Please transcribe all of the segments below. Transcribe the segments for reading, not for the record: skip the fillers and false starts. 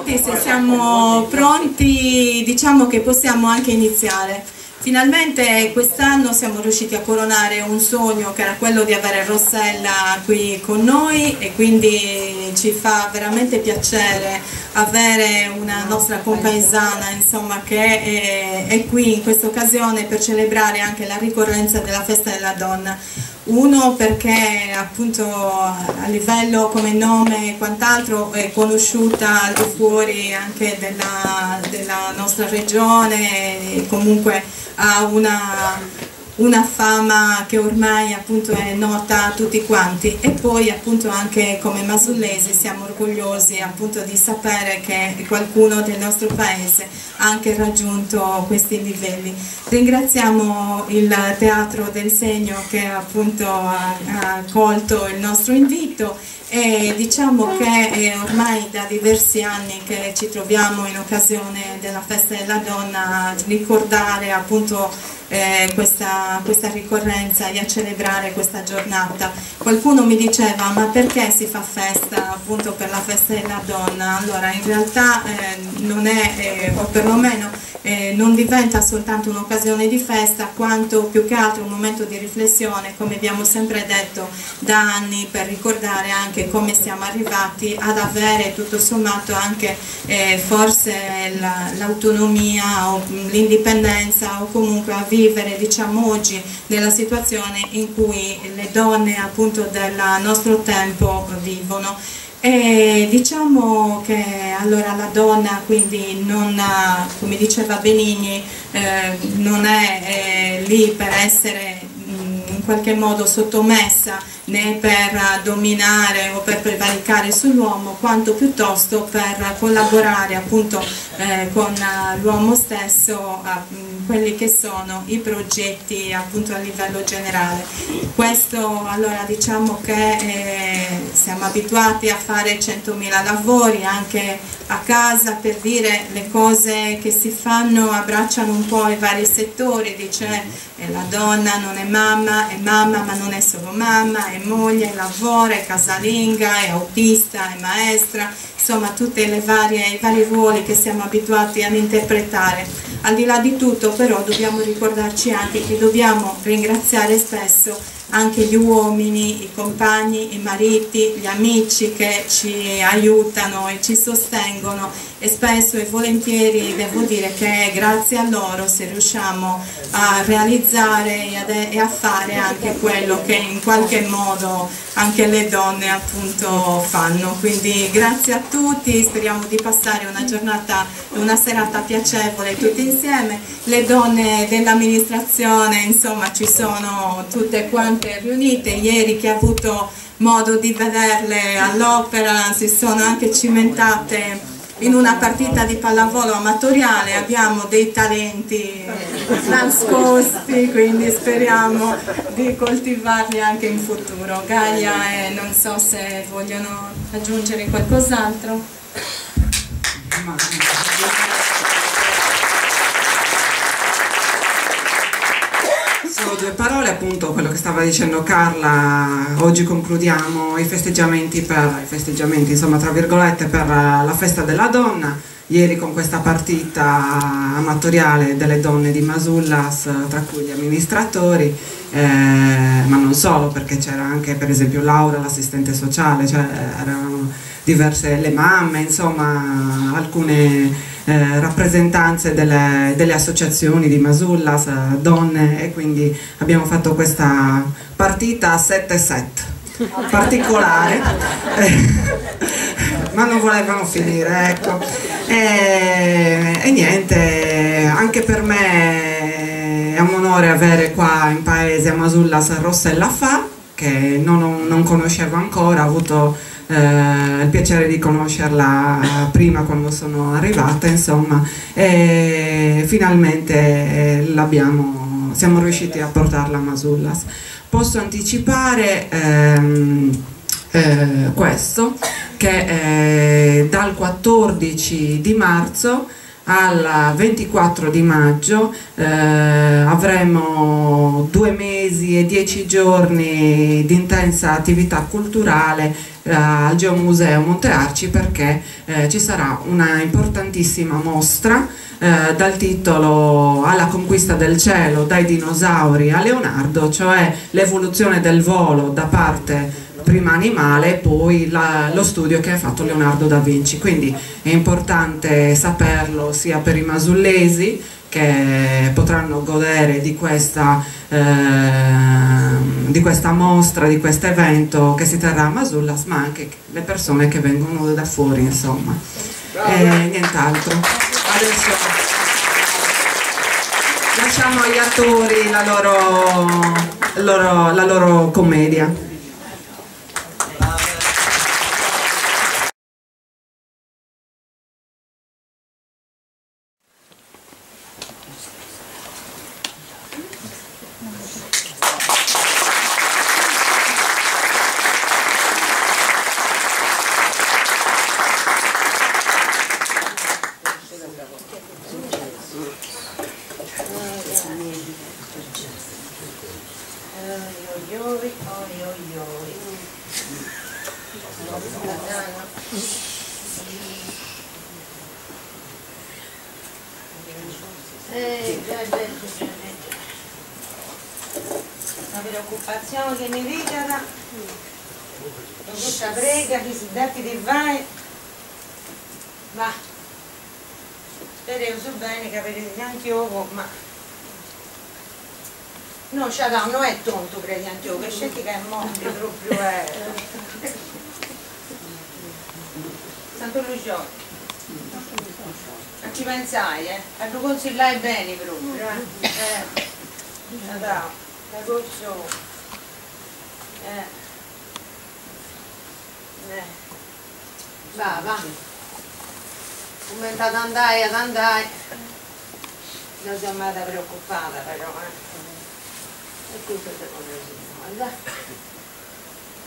tutti, se siamo pronti diciamo che possiamo anche iniziare. Finalmente quest'anno siamo riusciti a coronare un sogno che era quello di avere Rossella qui con noi e quindi ci fa veramente piacere avere una nostra compaesana insomma, che è, è qui in questa occasione per celebrare anche la ricorrenza della festa della donna. Uno perché appunto a livello come nome e quant'altro è conosciuta al di fuori anche della, della nostra regione e comunque ha una, una fama che ormai appunto è nota a tutti quanti e poi appunto anche come masullesi siamo orgogliosi appunto di sapere che qualcuno del nostro paese ha anche raggiunto questi livelli. Ringraziamo il Teatro del Segno che appunto ha, ha accolto il nostro invito e diciamo che è ormai da diversi anni che ci troviamo in occasione della festa della donna a ricordare appunto eh, questa, questa ricorrenza e a celebrare questa giornata. Qualcuno mi diceva ma perché si fa festa appunto per la festa della donna? Allora in realtà eh, non è, eh, o perlomeno eh, non diventa soltanto un'occasione di festa quanto più che altro un momento di riflessione, come abbiamo sempre detto da anni, per ricordare anche come siamo arrivati ad avere tutto sommato anche eh, forse l'autonomia o l'indipendenza o comunque a vivere diciamo oggi nella situazione in cui le donne appunto del nostro tempo vivono. E diciamo che allora la donna quindi non, come diceva Benigni, eh, non è eh, lì per essere in qualche modo sottomessa né per dominare o per prevaricare sull'uomo, quanto piuttosto per collaborare appunto eh, con l'uomo stesso a quelli che sono i progetti appunto a livello generale. Questo allora diciamo che eh, siamo abituati a fare 100.000 lavori anche a casa per dire le cose che si fanno abbracciano un po' i vari settori, dice eh, la donna non è mamma, è mamma ma non è solo mamma, è moglie, lavora, è casalinga, è autista, è maestra, insomma tutti i vari ruoli che siamo abituati ad interpretare. Al di là di tutto però dobbiamo ricordarci anche che dobbiamo ringraziare spesso anche gli uomini, i compagni, i mariti, gli amici che ci aiutano e ci sostengono e spesso e volentieri devo dire che grazie a loro se riusciamo a realizzare e, ad, e a fare anche quello che in qualche modo anche le donne appunto fanno. Quindi grazie a tutti, speriamo di passare una giornata, una serata piacevole tutti insieme. Le donne dell'amministrazione insomma ci sono tutte quante riunite, ieri chi ha avuto modo di vederle all'opera si sono anche cimentate in una partita di pallavolo amatoriale, abbiamo dei talenti nascosti, quindi speriamo di coltivarli anche in futuro. Gaia, eh, non so se vogliono aggiungere qualcos'altro. Solo due parole, appunto quello che stava dicendo Carla, oggi concludiamo i festeggiamenti per, i festeggiamenti, insomma, tra virgolette, per la festa della donna, ieri con questa partita amatoriale delle donne di Masullas, tra cui gli amministratori, eh, ma non solo, perché c'era anche per esempio Laura, l'assistente sociale, cioè erano diverse le mamme, insomma alcune eh, rappresentanze delle, delle associazioni di Masullas, donne, e quindi abbiamo fatto questa partita a 7-7 particolare, ma non volevano finire, ecco. E, e niente, anche per me è un onore avere qua in paese a Masullas Rossella Fa, che non, non conoscevo ancora, ho avuto eh, il piacere di conoscerla prima quando sono arrivata, insomma, e finalmente eh, l'abbiamo, siamo riusciti a portarla a Masullas. Posso anticipare ehm, eh, questo, che eh, dal 14 di marzo al 24 di maggio eh, avremo 2 mesi e 10 giorni di intensa attività culturale al Geomuseo Monte Arci perché ci sarà una importantissima mostra dal titolo Alla conquista del cielo, dai dinosauri a Leonardo, cioè l'evoluzione del volo da parte prima animale e poi lo studio che ha fatto Leonardo da Vinci. Quindi è importante saperlo sia per i masullesi che potranno godere di questa, mostra, di questo evento che si terrà a Masullas, ma anche le persone che vengono da fuori, insomma. E nient'altro. Adesso lasciamo agli attori la loro commedia. La preoccupazione che mi ricada, questa prega che si dà di vai, ma spero su bene che avete anche io, ma no, cioè, non è tonto pregi anche che scelti che è morto proprio è Santo Lucio, non ci pensai, eh? A lo consigliai bene proprio, eh? Ciao, la goccio. Va, va. Come ad andare, ad andare. Non sono mai preoccupata però, eh. E questo è secondo me.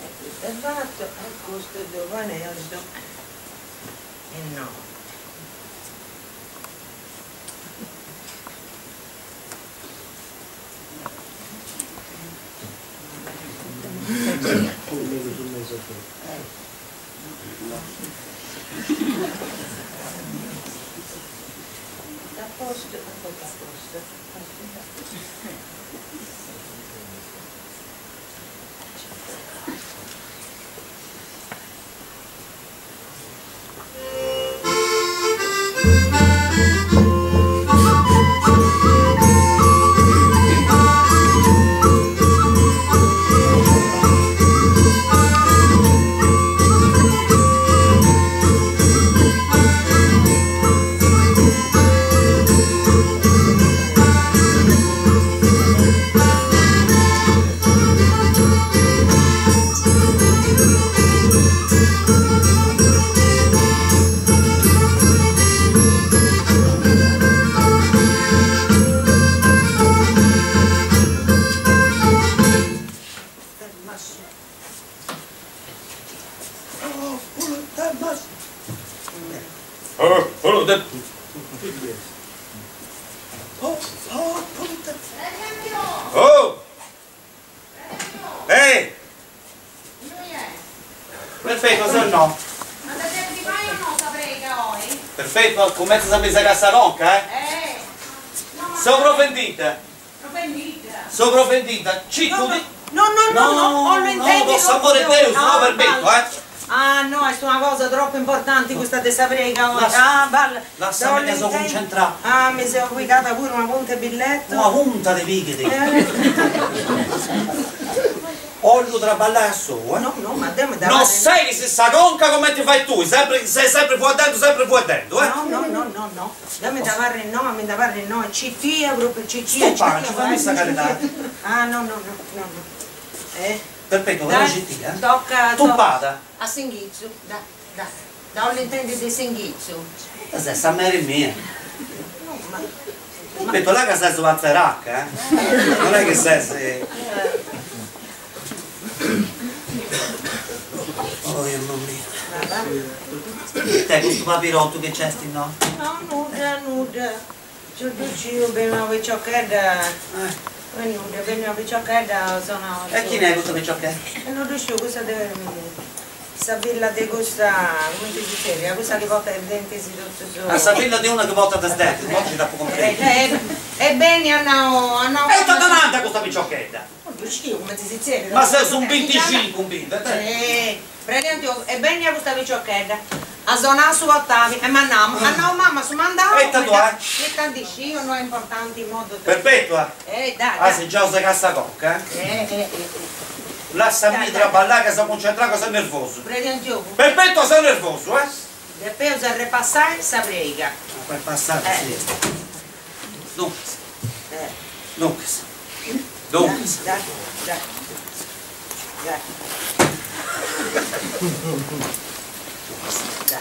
E questo è fatto, e questo è dove ne ho. E no. A posto, a posto. Oh! Ehi! Perfetto, se no? Andate a di mai o no, saprei oggi? Perfetto, comincia a sapere cassa ronca, eh? No, Sopravvendita! Sopravvendita! Cicco No, no, no, no, non lo intendi. No, sapore Deus, no, perfetto, eh? Ah no, è una cosa troppo importante questa di saprega oggi. Ah, balla. Lasciami che sono concentrato. Ah, mi sono ubicata pure una punta di billetto. Una punta di pichete. Olio traballare su, eh? No, no, ma dammi da. Non sai che se sa conca come ti fai tu, sempre, sei sempre fuori dentro, sempre fuori dentro, eh? No, no, no, no, no. Dammi da barre no, mi da barre no, CT, proprio CT. Sto fammi sta carità. Ah, no, no, no, no, no. Perfetto, però CT, eh? Tocca. Tuppata. A Senghizzo, da, da, da l'intendi di Senghizzo. Questa è sta mere mia. No, ma... Aspetta, là che sei su Pazzeracca, eh? Non è che sei se... Oh, mamma mia. Te questo papirotto che c'è, no? No, nulla, nulla. C'ho due ben una picciocchetta. Nulla, ben una picciocchetta sono... E chi ne è questo picciocchetta? Non riuscivo, questa deve... Sa filla de cussa, cumenti si zerriat, cussa chi portat is dentis totus. Ah, sa filla de una chi portat is dentis, mo nci dd'apu cumpresu. E beni at nau, at nau. E ita dda nant a custa piciochedda? Non ddu sciu cumenti si zerriat. Ma seus in binticincu in bidda, te. E predi Antiogu, e beni a custa piciochedda a sonai su portali e m'at nau, at nau mama su mandau. E ita ddu at? Ita ndi sciu, no est importanti imoi. Perpetua? E dai, dai. As giai segau sa conca, eh? Eh, eh, eh. Lassami traballai ca seu cuncentrau ca seu nervosu. Predi Antiogu. Perpetua seu nervosu, eh? Depeus arrepassai sa preiga. Arrepassai sa prega. Duncas. Duncas. Duncas. Dai, dai. Dai. Dai.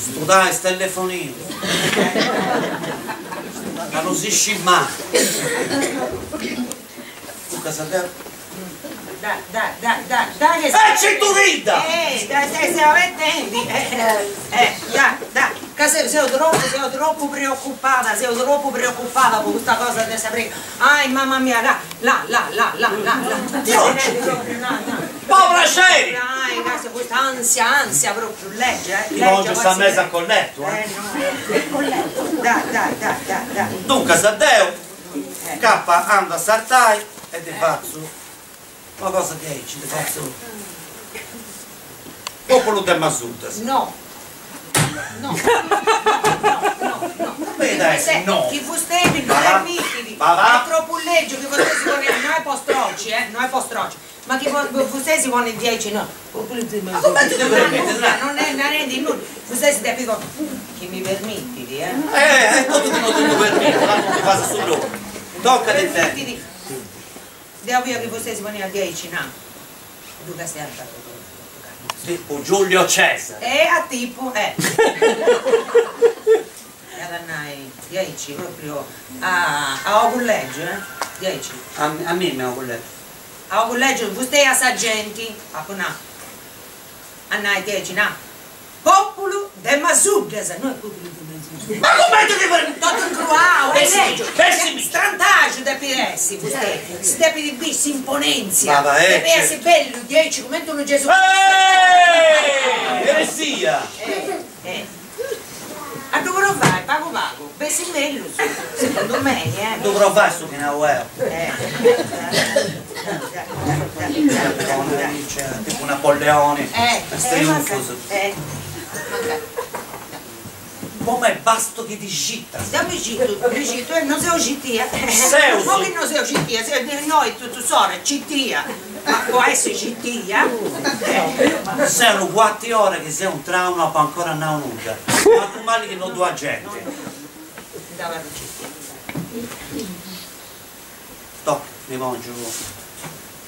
Studai is telefoninus, ca no si scit mai. Duncas deu. Dai, dai, dai, dai, dai che. E cinturidda! Eh, dai, dai, seu abetendi. Eh, eh, dai, dai, ca seu, seu tropu, seu tropu preocupada, seu tropu preocupada po custa cosa de sa prega. Ai, mamma mia, là, là, là, là, là, là, là. Po praxeri! Ai, ca custa ansia, ansia propriu, leggia, eh, Ti pongio sa mesa a collettu, eh. Eh, no, collettu. Dai, dai, dai, dai, dai. Duncas deu Capa andu a sartai e ti fatzu una cosa diaici, ti fatzu Populu de Masuddas. No. No. No, no, no. Beda est no. Chi fustei mi ddu permittit. Est tropu lègiu chi fustei si ponit, no est po stroci, eh, no est po stroci, ma chi fustei si ponit diaici no. Populu de Masuddas. Ma cumenti ti permittit, na? Non est narendi nudda. Fustei si depit ponni, chi mi permittit, eh. Eh, totu chi no ti ddu permittit, ma ti fas su propriu. Tocat ite. Permittit. Deu bia chi fustei si poniat diaici, na. Ddu castiant. Tipu Giulio Cesare. E a tipu, eh. Iat a nai diaici, propriu a a ogu lègiu, eh. Diaici. A a mimmi a ogu lègiu. A ogu lègiu, fustei a sa genti, apu nau. A nai diaici, na. Populu de Masuddas, no est populu de Masuddas. Ma cumenti ti permitis? Totu incruau, est lègiu. Bessimi! Strantaxu depit essi fustei, si depit biri s'imponèntzia, Ma va, eh, depit essi bellu diaici cumenti unu Gesù Cristu. Eh! Eresia! Eh, eh. A ddu provai pagu pagu, bessit mellus, segundu mei, eh. Ddu provai su chi nau eo. Eh. Tipu Napoleoni, is triunfus. Po mei bastu chi ti scitas. Deu mi scitu, mi scitu e non seu scitia. Seus. Po chi non seu scitia, seu innoi totu s'ora citia, ma po essi scitia. Seu unu cuartu 'e ora chi seu intrau no apu ancora nau nudda, mancu mali chi no ddu at genti. Deu abarru citia. Toca, mi pòngiu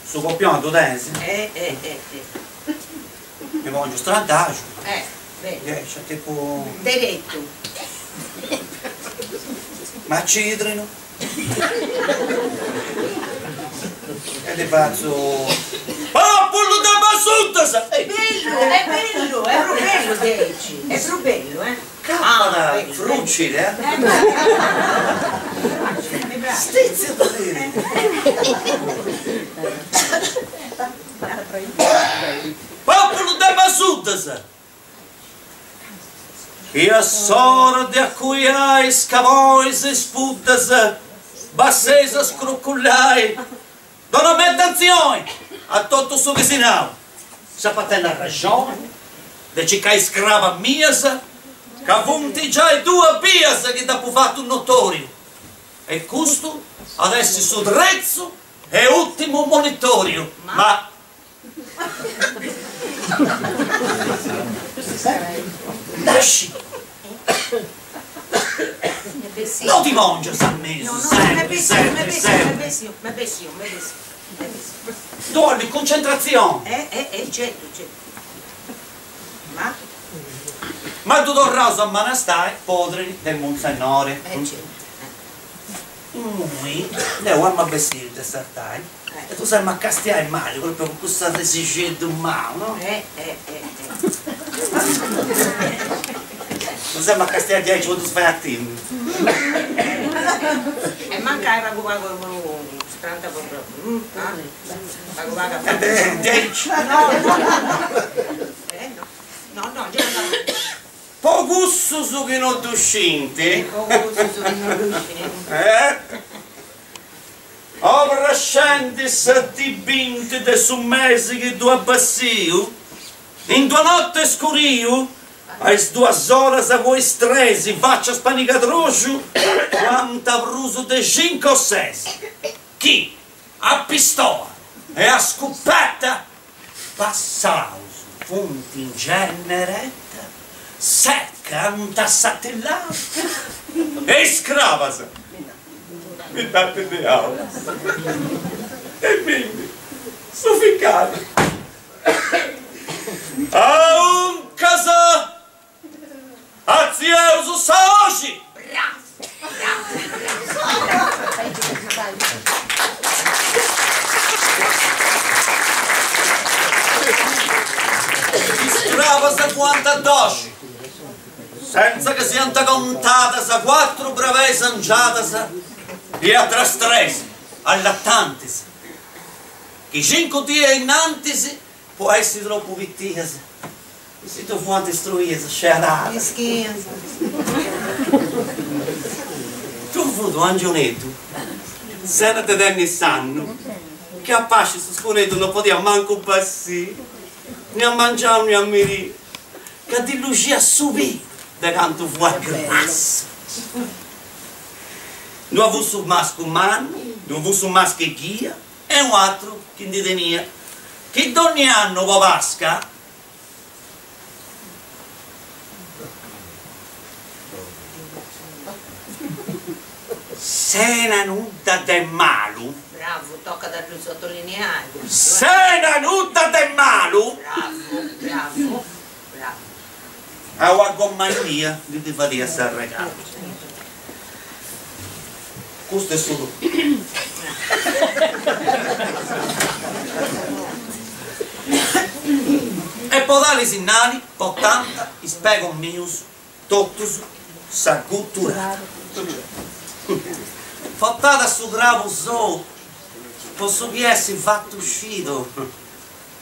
su copioni, ddu tenis? Eh, eh, eh, eh. Mi pòngiu strantaxu. Eh, beni. Diaici, tipu. Deretu. M'acidrinu. E ddi fatzu. Populu de Masuddas! Bellu, est bellu, est prus bellu diaici, est prus bellu, eh. Capada frucili, eh? Stizia ddu tenit! Populu de Masuddas! Chi a s'ora de acuiai is cabois e is puddas basseis a scrucullai, dona meda atentzioni a totu su chi si nau, s'apa tenni arrexoni de circai is crabas mias ca funt giai duas bias chi dd'apu fatu notoriu e custu at essi su tertzu e ùrtimu monitoriu, ma Nasci! No ti pòngias a mesu, sempri, sempri, sempri. Dd'olit cuncentratzioni. Ma ddu torraus a manastai podriri de Munsennori. Immoi deu emu a bessiri de sartai e tui s'emu a castiai mali propriu cun cussu arrisixeddu mau, no? Ddus emu a castiai diaici po ddus fai a timi. E mancai pagu pagu emu spranta po pagu pagu a fai. Diaici. No no. No no giai no. Po cussus chi no ddu scint. Po cussus chi no ddu scint. Obrescendi sa dì binti de su mesi chi ddu at bessiu, in d'una notte 'e scuriu, a is duas oras po is tresi, facci a spanigadroxu, fuant prus de cincu o ses, chi, a pistola e a scupetta, passaus funt in generetta, s'eca ant assatillau e is crabas mi nd'ant liau e mindi su ficadu auncas Artzieus sa 'oxi! Is crabas fuant doxi, sentza chi siant contadas cuatru brabeis angiadas e atras tres allatantis, chi cincu diis innantis po essi tropu pitias Si ddu fuant istruias sceadadas. Mischinas. Ddu fut u' angioneddu, sena de tenni s'annu, chi a pasci su scureddu no podiat mancu bessì, ni a mangianu ni a merì, ca ddi luxiat su pilu de cantu fuat grassu. Ddua fut su mascu mannu, ddu fut su mascu 'e ghia e u' atru chi ndi teniat, chi donni annu po Pasca Sena nudda de malu. Bravu, tocat a ddu sottolineai custu. Sena nudda de malu. Bravu, bravu, bravu. A una gomai mia ndi ddi fadiat s'arregalu. Custu est su totu. E po tali sinnali portant is pegus mius totus sa guturada. Portat su crabu sou po su chi essi fatu scidu.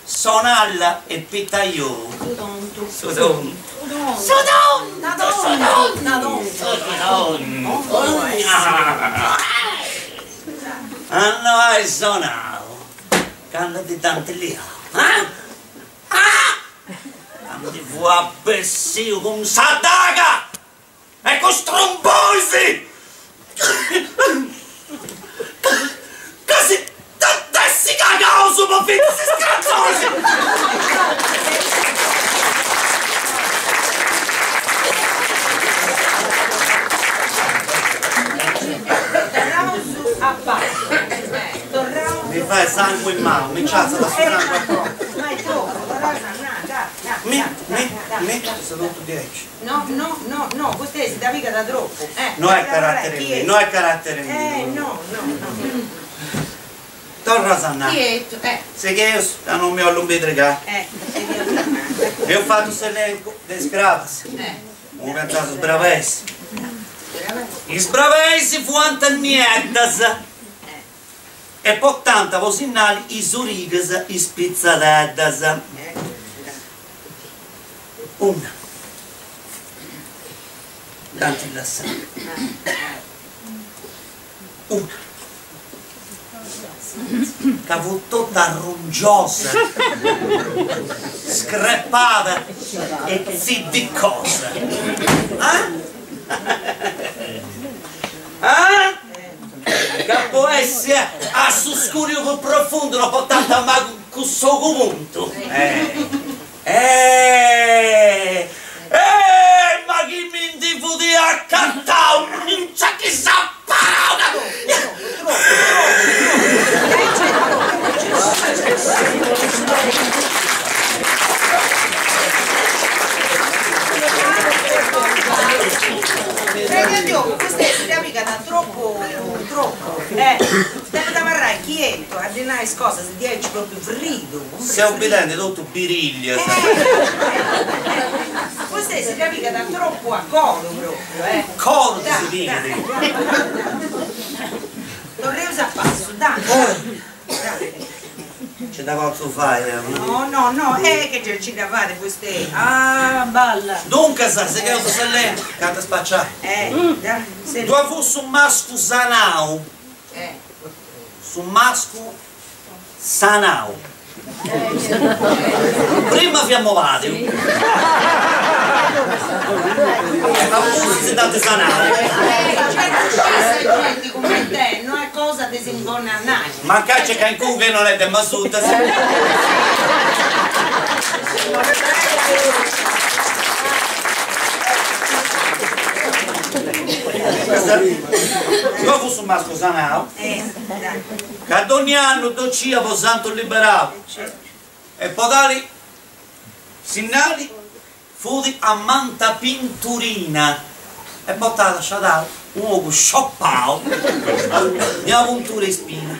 Sonalla e pitaiou. Su tontu. Su tontu. Su tontu. Su tontu. Su tontu. A no ai sonau candu ti dd'ant liau. Ah! Ah! Ndi fua bessiu cun sa daga! E cun is trumbois! Ca si dd'ant'essi cagaus po fintzas is cratzois! Mi fait sangu in manu, mi nc'atzat su sangu a conca. Mi, mi, mi, su totu diaici. No, no, no, no, vostè si dda pigat tropu, eh. No est carattere miu, no est carattere miu. Eh, no, no, no. Torras a nai. Chietu, eh. Sigheus, ca non mi 'ollu imbidrigai. Eh, sigheus a nai. Eus fatu s'elencu de is crabas. Eh. Eus cantau is brabeis. Is brabeis fuant nieddas. E portant po sinnali is origas ispitzadeddas. Una dd'ant lassada. Una ca fut totu arrungiosa, screpada e tziddicosa. Ah? Ah? Ca po essi a su scuriu prus profundu no portant mancu s'ogu puntu. Eh! Eh! Eh! Ma chi mi ndi fut acatau! Nc'at chi sa paraula! Questa si dda pigat tropu, tropu, eh, depit abarrai chietu a ddi nai is. cosas diaici propriu fridu, cumprendi? Seu bidendi totu biriglias. Vostè si dda pigat tropu a coru propriu, eh. Coru ti si pigat. Torreus a passu, dai, dai. Nci dda potzu fai deu, no? No, no, no, eh che gei nci dda fait vostè, ah balla. Duncas, sigheus s'elencu, ca ant a spaciai. Eh, dai, Ddu at fut su mascu sanau. Su mascu sanau. Prima fiat mobàdiu. A pustis dd'ant sanau. Mancai nc'est calincunu chi non est de Masuddas. Ddu fut su mascu sanau ca dogni annu dd'ociat po Santu Liberau e po tali sinnali fut a manta pinturina e portàt sciadau unu ogu scioppau de una puntura 'e ispina.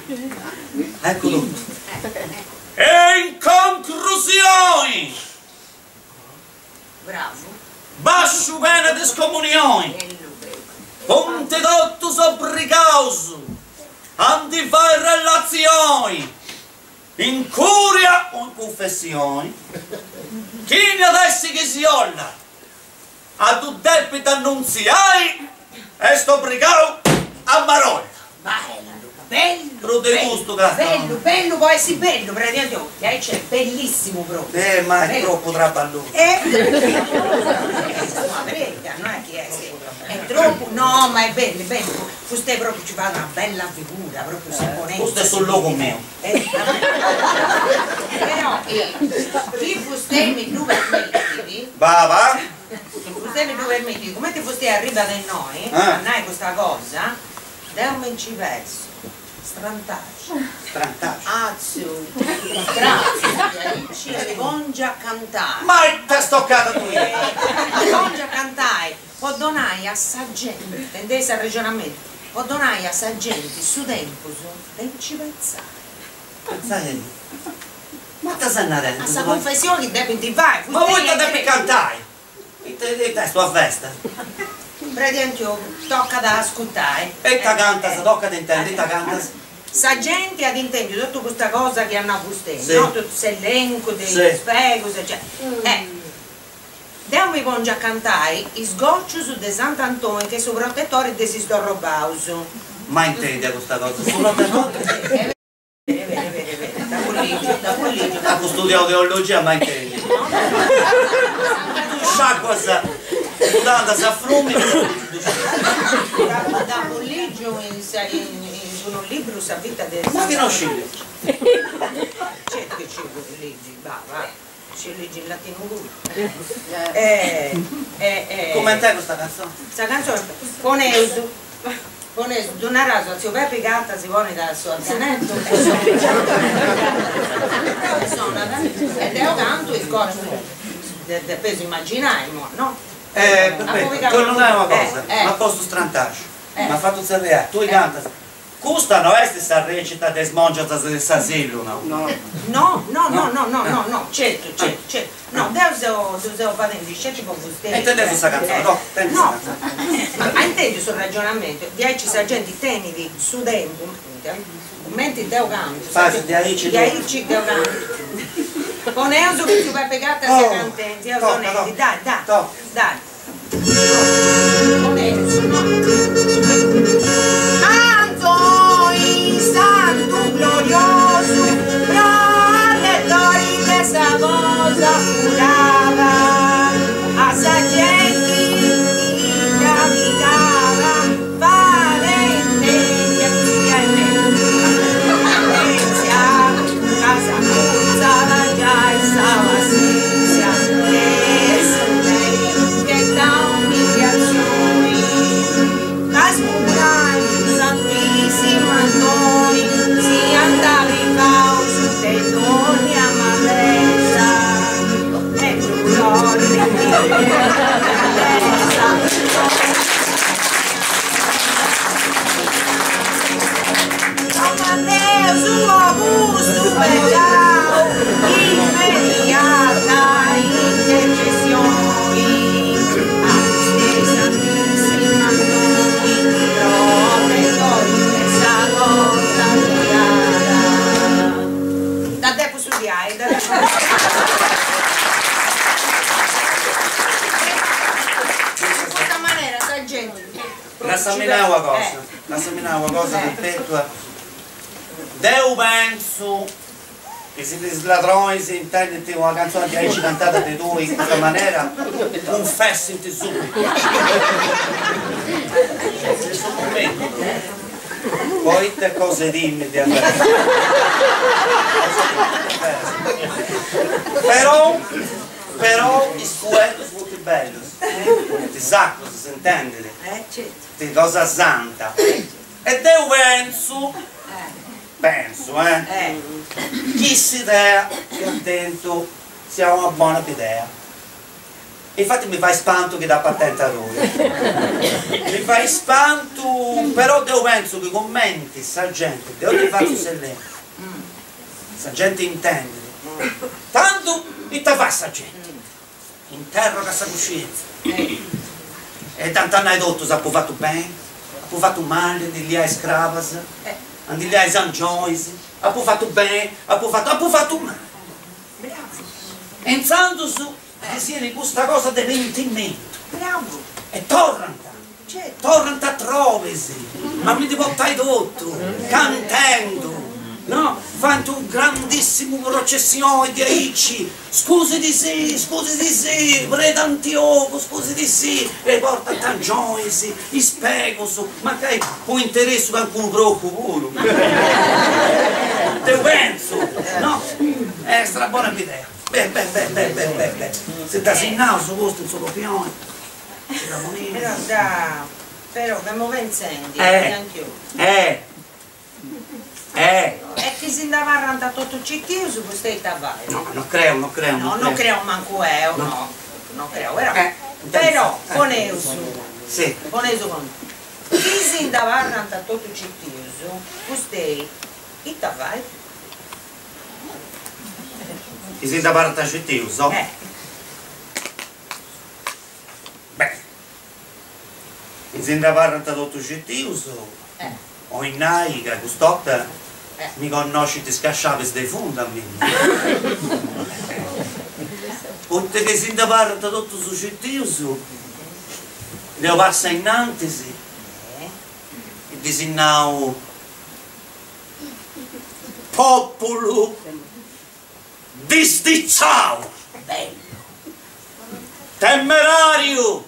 Eccu totu. E in concrusioni! Basciu pena de scomunioni. Funt totus obrigaus a ndi fai relatzioni in curia o in cunfessioni. Chini at essi chi si 'ollat a ddu depit annuntziai est obrigau a marolla. Bellu, bellu, Prus de custu ca. Bellu, bellu, po essi bellu, praticamenti, oh, diaici est bellissimu propriu. Eh, ma est tropu traballosu. Eh, est una preda, no est chi est, est tropu, no, ma est bellu, est bellu, fustei propriu ci fait una bella figura, propriu s'imponenza. Custu est su logu miu. Però, chi fustei mi ddu permittit. Baba. Chi fustei mi ddu permittit, cumenti fustei arribat innoi a nai custa cosa, Deu mi nci pesu, strantaxu. Strantaxu. Atzu, stratzu, diaici e mi pongiu a cantai. Ma ita est tocada a tui? Mi pongiu a cantai po donai a sa genti, intendeis s'arrexonamentu, po donai a sa genti su tempus de nci pentzai. Pentzai? Ma ita ses narendi? A sa cunfessioni chi depint fai. Ma poita depit cantai? Ita est una festa? Predi Antiogu, tocat a ascurtai. E ita cantas, tocat a intendi, ita cantas? Sa genti at intendiu totu custa cosa chi at nau fustei, no? Totu s'elencu de is pegus, eccetera. E deu mi pongiu a cantai is gocius de Sant'Antoni chi est su protetori de is isdorrobaus. Mai intendia custa cosa, su protetori? Apu studiau teologia mai intendiu. Tu sciacuas mudandas a frumini. Dd'apu ligiu in unu libru sa vita de. Ma chi no sciu ligi. Certu chi sciu ligi, va va, sciu ligi in latinu puru. Cument'est custa cantzoni? Sa cantzoni poneus Poneus, ddu naraus a tziu Pepi Carta si ponit a su organettu e sonat e sonat e deu cantu is gocius depeus imaginai imoi no? Eh perfettu, torru a nai una cosa, m'at postu strantaxu, m'at fatu tzerriai, tui cantas, custa no est sa recita de is mongias de s'asilu no? No, no, no, no, no, no, no, certu, certu, certu No, deu seu ddu seu fadendi sceti po fustei. E intendeus sa cantzoni, no, intendi sa cantzoni. Ma a intendi su ragionamentu, diaici sa genti tenit su tempus, cumenti deu cantu, Fais diaici tui. Diaici deu cantu. Poneus chi tziu Pepe Carta siat cantendi, seu sonendi, dai, dai, dai. Poneus, no. Antoi santu gloriosu protetori de sa cosa furada a sa genti chi dd'abitàt fadendi a penitèntzia ca s'acurtzat giai sa passèntzia de su meri che Lassami nai una cosa, lassami nai una cosa perpetua, deu pentzu chi si is ladronis intendint una cantzoni diaici cantada de tui in custa manera, cunfessint subitu. In su momentu. Poita cosa 'e timmi de averas. Però, però is fueddus funt bellus, funt sacrus, s'intendit, funt cosa santa. E deu pentzu, pentzu eh, chi s'idea chi at tentu siat una bona bidea. Infatti mi fait spantu chi dd'apat tenta tui. Mi fait spantu, però deu pentzu chi cumenti sa genti, deu ti fatzu s'elencu, sa genti intendit, tandu ita fait sa genti? Interrogat sa cuscientzia. E dd'ant a nai totus, apu fatu beni, apu fatu mali a ndi liai is crabas, a ndi liai is angionis, apu fatu beni, apu fatu, apu fatu mali. E intzandus ddis 'enit custa cosa de pentimentu e torrant, torrant a trobis, a mi ndi portai totu, cantendu, no, faint unu grandissimu processioni diaici, scusi di sì, scusi di sì, predi Antiogu, scusi di sì, e portant angionis, is pegus, mancai po interessu cancunu procu puru, deu pentzu, no, est una bona bidea, beh beh beh beh beh beh beh, si dda sinnaus custu in su copioni, si dda ponimus. Però dda, però femu pentzendi, Antiogu. Eh eh. E chi si nd'abarrant totu citius, fustei ita fait? No, no creu, no creu, no creu. No creu mancu eo, no, no creu, però, però poneus, poneus contu, chi si nd'abarrant totu citius, fustei ita fait? Chi si nd'abarrant citius? Eh. Beh, chi si nd'abarrant totu citius, 'olit nai ca cust'orta mi connoscint is casciabis de fundu a mimi. Poita chi si nd'abarrant totus citius, deu passu ainnantis e ddis nau, Populu disdicciau! Temerariu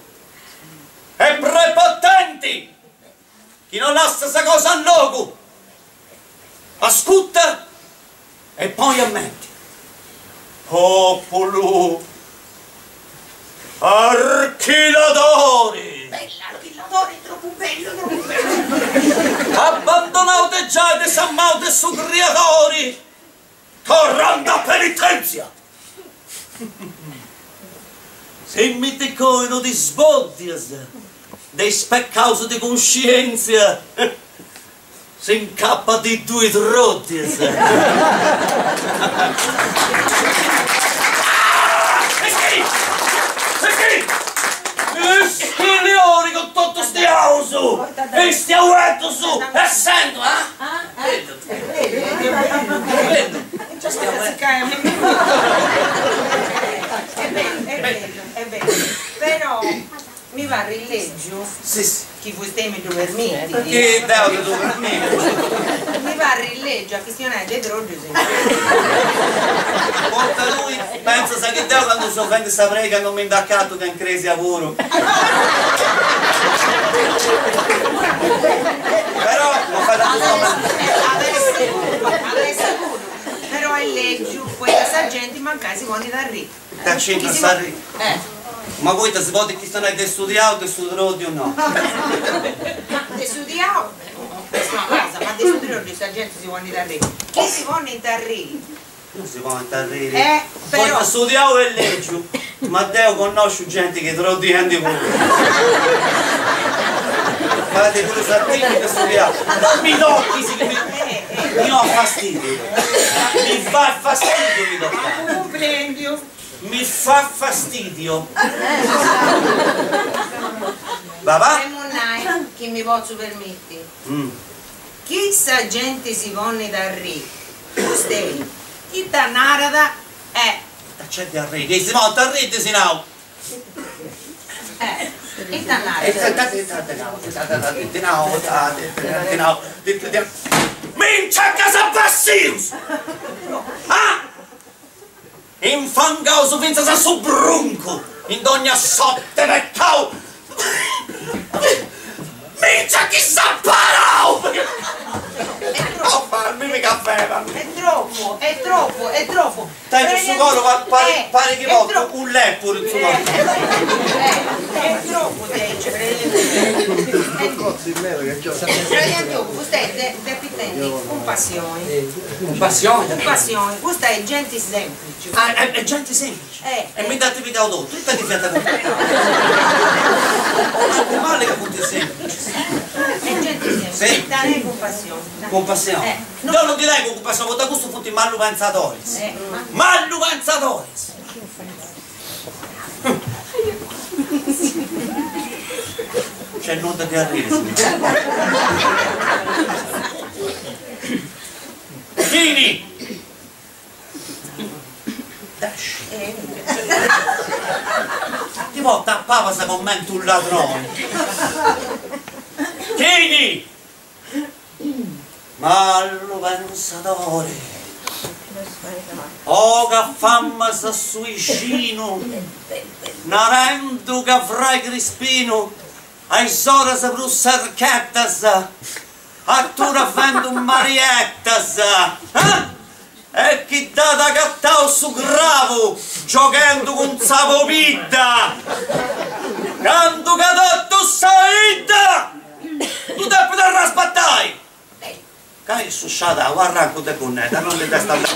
e prepotenti chi no lassas sa cosa a logu, ascutta e poni a menti. Populu archiladori! Bell'archiladori, tropu bellu, tropu bellu! Abbandonau de giai de sa mau de su Criadori, Torrant a penitenzia! Si mi ti coi no ti sboddias de is peccaus de cuscienzia, s'incappa ti ddui troddias. Ischilliori cun totus tiaus, is tiaueddus, essendu, ah? Bellu, È bellu, è bellu, è bellu. Però mi parrit lègiu chi fustei mi ddu permitit. Chi deu ti ddu permitu. Mi parrit lègiu a chistionai de troddius in Poita tui pentzas chi deu candu seu fendi sa prega non mi nd'acatu ca in cresia puru. Però no fait a At essi puru, at essi puru, però est lègiu, poita sa genti mancai si ponit a arri. Ita c'intrat s'arri? Ma poita si podit chistionai de su tiau de su troddiu no? Ma de su tiau est una cosa, ma de su troddiu sa genti si ponit a arri. Chi si ponint a arri Non si ponint a arriri. Poita su tiau est lègiu, ma deu connosciu genti chi troddiendi puru. Fait prus a timi de su tiau. Non mi tochis chi mi mi 'onat fastidiu. Mi fait fastidiu mi tocai. Apu cumprendiu. Mi fa fastidio. Va va. Femu nai chi mi potzu permiti. Chi sa genti si ponit a arri, fustei, ita narat E. Ita c'est de arri, chi si ponint a arri ddis nau. Ita naras? Mincia ca s'abassius! Ah! Infangaus fintzas a su bruncu in dogna sott'e peccau! Mincia chi s'at parau! Oh, fammi caffè, fammi. È troppo, è troppo, è troppo. Tengiu su coro, parit chi portu u lepuru in su coro. È troppo diaici, Fradi Antiogu, custa est depit tenni cumpassioni. Cumpassioni? Cumpassioni, custa est genti semplici. Ah, est genti semplici? E mi dd'ant pigau totu, ita chi fiant cumplicaus? O mancu mali ca funt semplicis. Est genti semplici, tenei cumpassioni. Cumpassioni? Deu non ndi tengu cumpassioni poita custus funt malupentzadoris. Malupentzadoris! Nc'est nudda de arriri, signora. Chini? Ti portu a pabas comenti unu ladroni. Chini? Malu pensadori. 'Ogat famas a su 'ixinu narendu ca frai Crispinu a is oras prus serchetas Aturat fendu mariettas, ah! E chi dd'at agatau su cravu gioghendu cun sa pobidda, candu ca totu sa 'idda ddu depit arraspetai! Ca issu sciadau arrancu de gunnedda non ndi dd'est andau.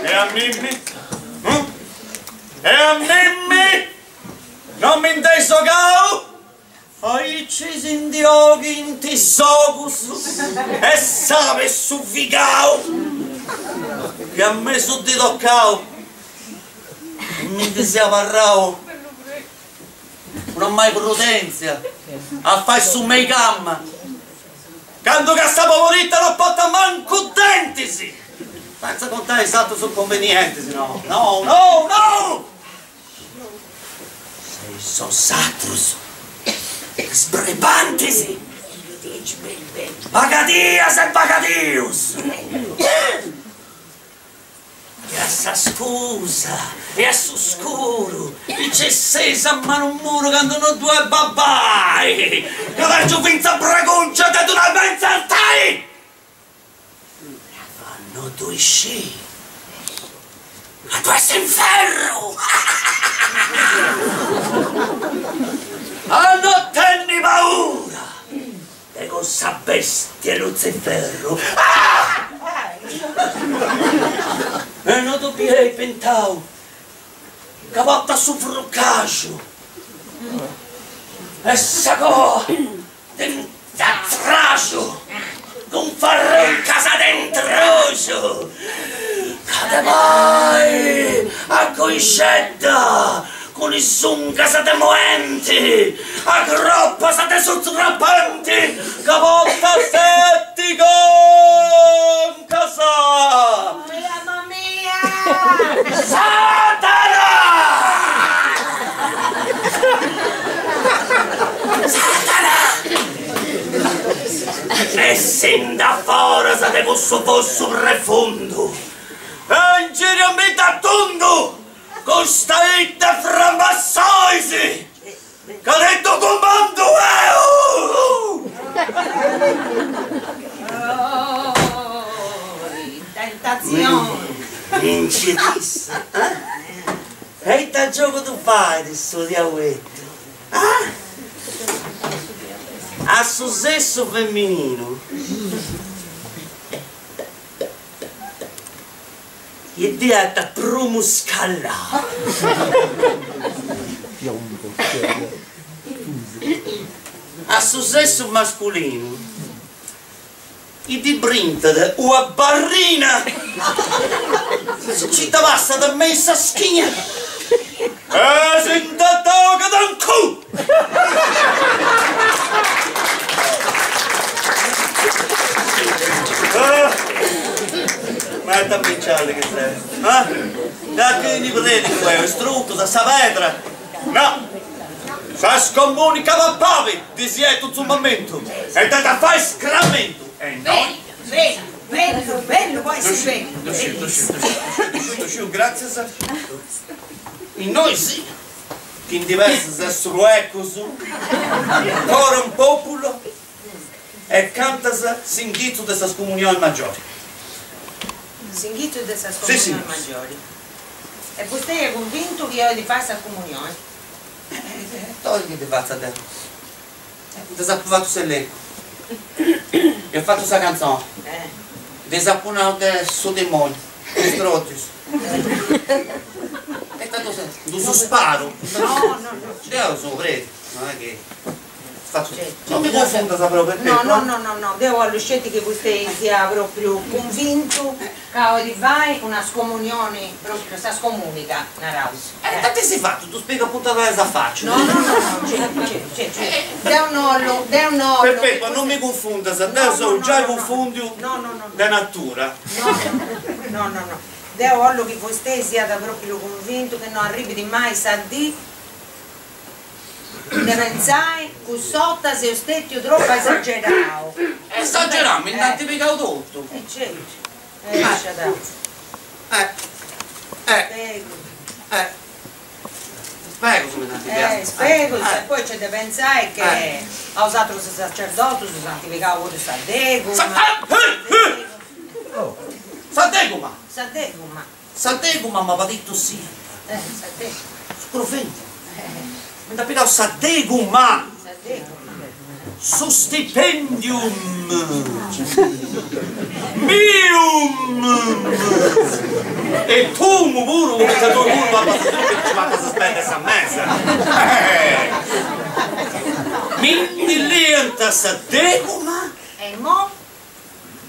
E a mimmi? E a mimmi? Non mi nd'eis 'ogau? Aici si ndi 'oghint is ogus e s'abe su figau chi a mesu dì tocau e mi ndi seu abarrau cun mai prudèntzia a fai su meigama candu ca sa poborita no portat mancu dentis sentza contai is atrus inconvenientis no no no no Seis 'osatrus is brebantis, bagadias e bagadius, chi a sa scusa e a su scuru nci esseis a manu muru candu no ddu est babbai, ca tengiu fintzas bregungia de ddu nai benzartai! Ma no ddu iscì ca ddu est s'inferru! A no tenni paura de cussa bestia 'e Lutziferru! E no ddu bieis pintau ca portat su frucaxu e sa coa De atraxu cun farruncas de intruxu ca de pai a coixedda cun is ungas de moenti a cropas de su trapenti ca portat seti concas. Mamma mia! Satana! Satana! Essinde a foras de cussu fossu prefundu e ingiriamidda a tundu custa 'idda 'e framassois ca ti ddu cumandu 'eu! Tentazione! Mi nci disse, eh? E ita giogu ddu fait su diaueddu? Ah! A su sessu femmininu Gli diat prumu scallau. A su sessu masculinu gli ddi brintat ua barrina si nci dda passat me in sa schina e si nde tocat in cu. Ma ita menciale che sei? Ah? Da chi ni predico eo, istrucos a sa pedra? No! Sa scomunica pappavi, disietu in su momentu, e t'at a fai scramentu! E noi? Bellu, bellu, bellu, poi si bellu. Ddu sciu, ddu sciu, ddu sciu, ddu sciu, ddu sciu, gràtzias. Innoi sì, chi ndi pesas a sruecus, coram populo, e cantas s'inghitzu de sa scomunioni maggiori. S'inghitzu de sa scomunioni maggiori. E vostei est cunvintu chi 'olit fai sa scomunioni? Ita chi ti fatza deu? Ddis apu fatu s'elencu e fatu sa cantzoni. Ddis apu nau de su dimoniu, de is stròddius. E ita ddu ddus sparu? Deu seu predi, no est chi fatzu. Non mi cunfundas però, Perpetua. No, no, no, no, deu 'ollu sceti chi vostei siat propriu cunvintu ca 'olit fai una scomunioni propriu, sa scomunica, naraus. E ita ti si fatu? Ddu spiegu a punta de sa faci. No, no, no, no, certu, certu, certu, deu no 'ollu, deu no 'ollu. Perpetua, non mi cunfundas, deu seu giai cunfundiu de natura. No, no, no, no, deu 'ollu chi vostei siat propriu cunvintu chi no arribit mai sa dì De pentzai, cuss'orta seu stetiu tropu esagerau. Esagerau, mi nd'ant pigau totu. E certu, e sciadau. Eh, eh, eh, spegus mi nd'ant pigau. Eh, spegus, e poi nc'est de pentzai che a is atrus sacerdotus ant pigau puru sa deguma. Sa deguma! Sa deguma. Sa deguma maladittu siat. Eh, sa deguma. Su proventi. Mi nd'at pigau sa deguma. Sa deguma. Su stipendium mium e tuum puru, poita tui puru papas su chi nci papas is pedes a mesa. Mi ndi liant sa deguma. E imoi?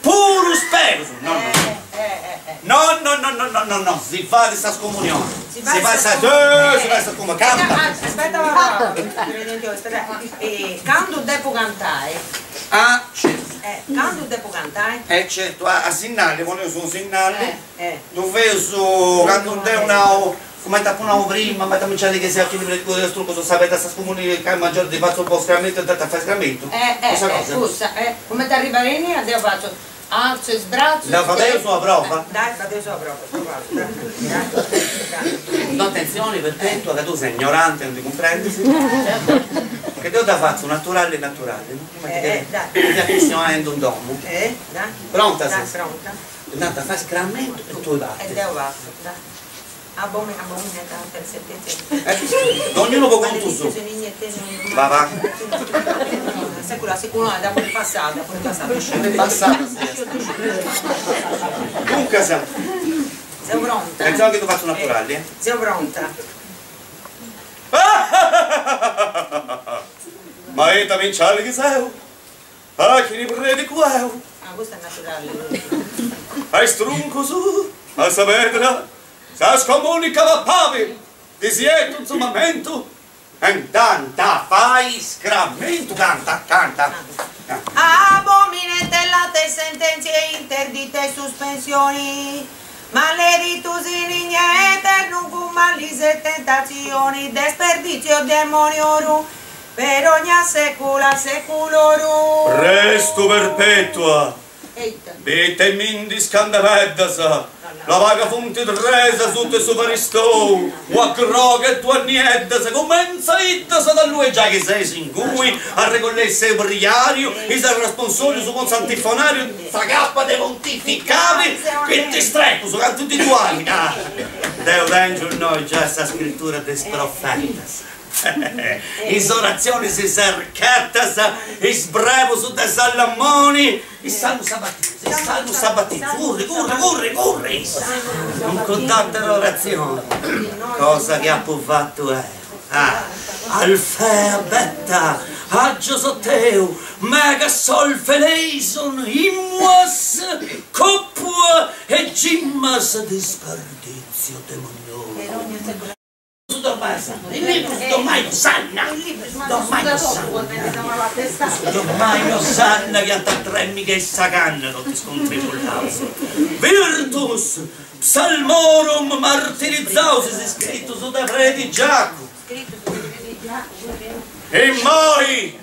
Puru spegus! No no no no no no no no no si fait sa scomunioni si fait sa si fait sa scomunioni canta Aspetta aspetta candu depu cantai ah certu candu depu cantai e certu a sinnali poneus unu sinnali ddu feus candu deu nau Cumenti apu nau prima, ma ita mi nc'at chi siat chini predicu de strucus o sa pedra sa scomunica maggiori ti fatzu po scramentu e t'at a fai scramentu? Cussa cosa? Cussa, cumenti arribat innia deu fatzu artzu is bratzus Dda fadeus una prova? Dai, fadeus una prova, provaus, dai, dai. No atentzioni Perpetua ca tu ses ignorante e non ti cumprendis, che deu dda fatzu naturali naturali, no? Cumenti chi fia chistionendi in domu. Pronta ses? Dai, pronta. Nd'ant a fai scramentu e tui partis. E deu partu, dai. Dognunu po contu suu. Va va. Duncas, atentzioni chi ddu fatzu naturali, eh. Ma ita mi nc'at chi seu? A chini predicu eo. A is truncus, a sa pedra, sa scomunica papavi, disietu in su mamentu, e nd'ant a fai scramentu, canta, canta. Abomine tellate sententiae interdite suspensioni, maledictus in igne aeternum cum malis et tentationis desperditio demoniorum per ognia saecula saeculorum. Prestu Perpetua! Bite mi-ndi is candeleddas, labai ca funt tres asuta 'e su faristou, ua groga e duas nieddas, cumentzai-ddas ad allui giai chi seis ingui, arregollei su briariu, is arresponsorius cun s'antifonariu, sa cappa de pontificali, chi ti strecus cantu ndi ddu ai, ca deu tengiu innoi giai sa scrittura de is profetas. Is oratzionis sercatas, is brebus de Salamoni, is salmus sabatinus, is salmus sabatinus, curri, curri, curri, curri! Non contat oratzioni, cosa chi apu fatu eo. Ah, Alfea beta, agios oteu, mega solfe eleison, imuas, copua e gimmas, disperdizio demoniorum. Don Maio Sanna, is librus Don Maio Sanna, Don Maio Sanna, Don Maio Sanna chi ant a tremmi che sa canna totu is contribullaus. Virtus psalmorum martirizzaus is iscritus de predi Giacu. Immoi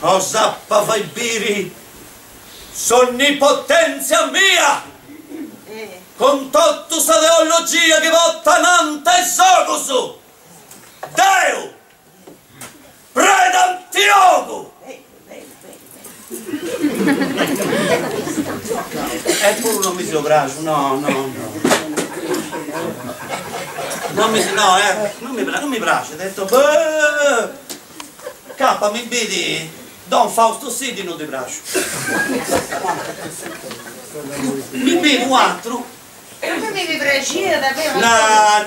'os ap'a fai biri S'onnipotèntzia mia! Cun totu sa teologia chi portu ananta 'e is ogus! Deu! Predi Antiogu! Eppuru non mi seu praxu, no, no, no. Non mi, no, eh, non mi, non mi praxit, detto, beh! Capa mi bidi Don Fausto Siddi no ddi praxu. Mi bidi u atru. A mei mi praxiat ma. No,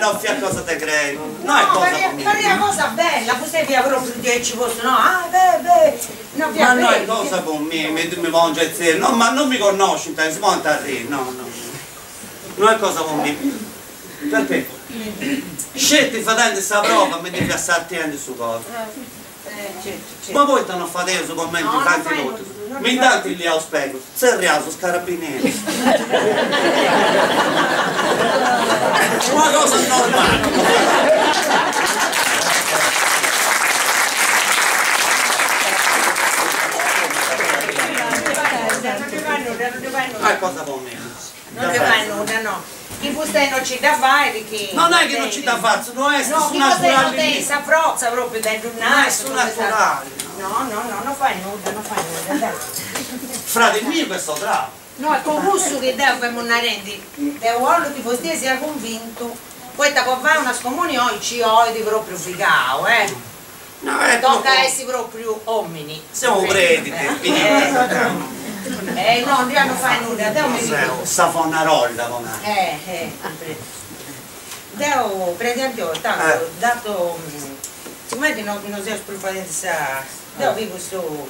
no fiat cosa de crei, no est cosa po mei. Parriat cosa bella, fustei fiat propriu diaici postu, no, ah beh beh, no fiat Ma no est cosa po mei, mi pongiu a zerriai, no ma no mi connoscint, si ponint a arriri, no no, no est cosa po mei. Perché sceti fadendi sa prova mi ndi fia sartiendi su coru. Ma poita no fadeus comenti faint totus? Mi nd'ant liau is pegus, tzerriaus is carabineris. Una cosa normali. No est cosa po mei. Non ti fai nudda, no. Chi fustei non ci dda fai, chi... Non est chi non ci dda fatzu, no est su naturali. No, chi fustei non tenit sa frotza propriu de ddu nai. No est su naturali. No, no, no, non fai nudda, non fai nudda, dai. Fradi miu che so bravu. No, est po cussu chi deu femu narendi, deu 'ollu chi fustei siat cunvintu, poita po fai una scomunioni ci 'olit propriu figau, eh. No, est Tocat a essi propriu omini. Seu u predi, Eh no, ndi no fai nudda, deu mi Seu Savonarola po nai. Eh eh Deu predi Antiogu, tantu, datu, sigumenti no no seus prus fadendi sa, deu pigu su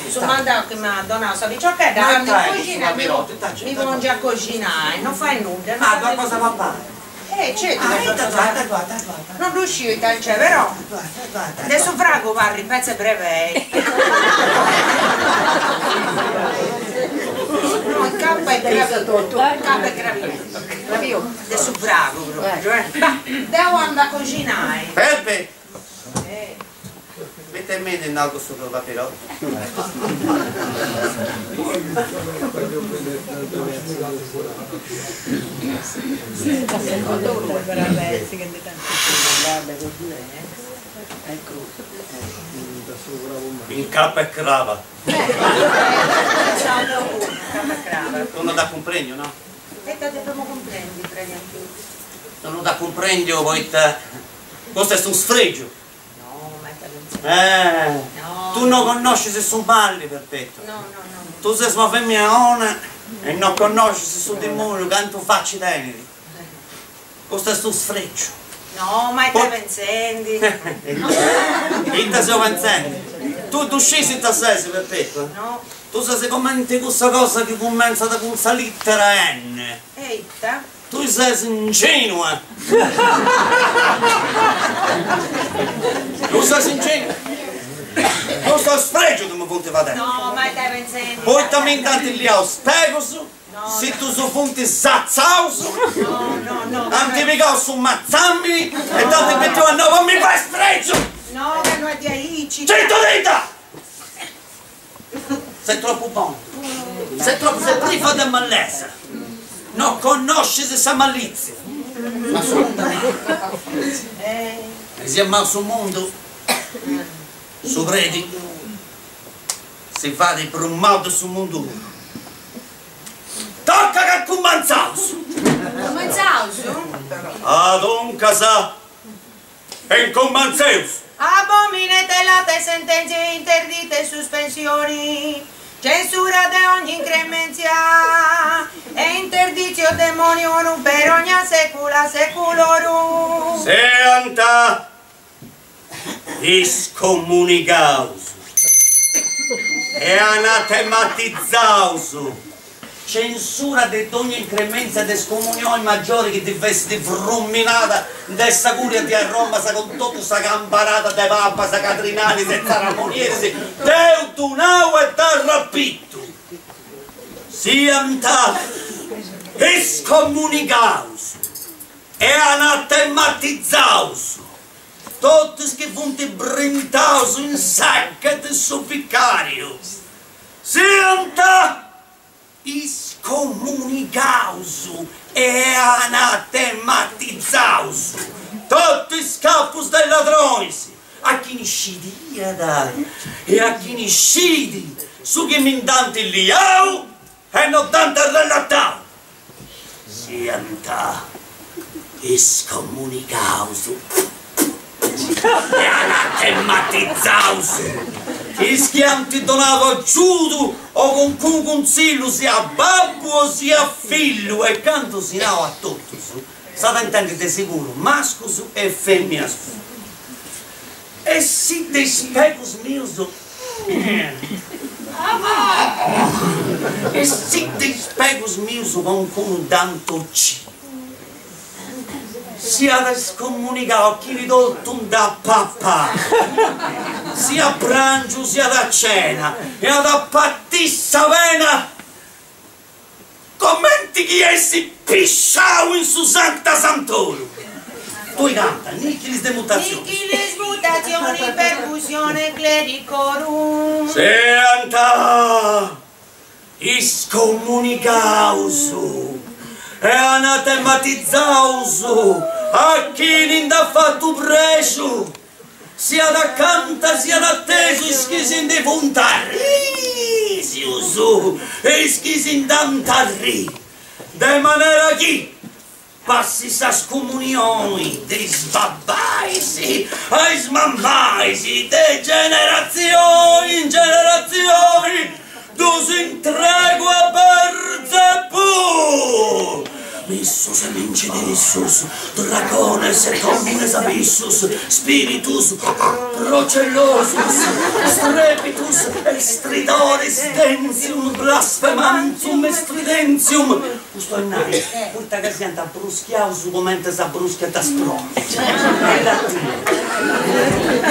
su mandau chi m'at donau sa piciochedda, andu in coxina e mi pongiu a coxinai, no fai nudda. Ah, ddu at cosa papai? Eh certu ca ddu at, non ddu sciu ita nc'est però de su fragu parrit petza 'e brebei. No, in capa 'e crabiu, capa 'e crabiu, de su fragu propriu eh. Bah, deu andu a coxinai. Peppe! Ite mi ndi nau cussu papirottu? In capa 'e craba. Tu no dd'as cumprendiu, no? Tu no dd'as cumprendiu poita custu est unu sfregiu. Eh, tu no connoscis su mali Perpetua. Tu ses una femina 'ona e no connoscis su dimoniu cantu faci tenit. Custu est unu sfregiu. No, ma ita pentzendi. Ita seu pentzendi? Tu ddu scis ita ses Perpetua? No. Tu ses comenti cussa cosa chi cumentzat cun sa littera N. E ita? Tui ses ingenua! Tui ses ingenua! Custu est sfregiu chi mi funt fadendi! No, ma ita pentzendi? Poita mi nd'ant liau is pegus, si ddus funt satzaus, ant pigau su matzamini e dd'ant betiu a nou po mi fai sfregiu! No, ca no est diaici! Citu dita! Ses tropu bona, ses tropu, ses priva de malesa, no connoscis sa malizia, ma su mundu e si est mau su mundu, su predi si fait prus mau de su mundu puru. Toca ca cumantzaus! Cumantzaus? Aduncas Incumantzeus! Abominete latae sententiae interdite suspensioni, censura de ogni incrementia e interditio demoniorum per ognia secula seculorum. Siant iscomunigaus e anatematizaus. Censura de dogna incremenzia de scomunioi maggiori chi ddi fessit fruminada de sa curia di Arroma sa cun totu sa cambarada de papas, cadrinalis e tzaramonieris, deu ddu nau e dd'arrapitu, siant iscomunigaus e anatematizaus totu is chi funt brintaus in s'aca de su vicariu, siant iscomunigaus e anatematizaus totu is capus de ladronis, a chini scidiat e a chini scidi su chi mi nd'ant liau e no dd'ant arrelatau, siant iscomunigaus e anatematizaus is chi ant donadu agiudu o calincunu cuntzillu siat babbu o siat fillu e candu si nau a totus s'at a intendi de seguru mascus e feminas e si de is pegus mius e si de is pegus mius calincunu dd'ant ociu Siat iscomunigau chini totu nd'at papau, siat a prangiu siat a cena, e at a patì sa pena comenti chi essit pisciau in su Sancta Santorum. Tui canta, Nichilis de mutationis. Nichilis mutationi percussione clericorum. Siant Iscomunigaus e anatematizaus a chini nd'at fatu prexu, siat acanta siat atesu, is chi si ndi funt arrisius e is chi si nd'ant arrì, de manera chi passit sa scomunioni de is babbais a is mammais de generatzioni in generatzioni, ddus intregu a Berzebù! Missus e mincidissus, dragones et homines abissus, spiritus procellosus, strepitus et stridoris dentium blasfemantum et stridentium, Custu est nai, poita ca siant abruschiaus comente s'abruschiant spronis. Est latinu.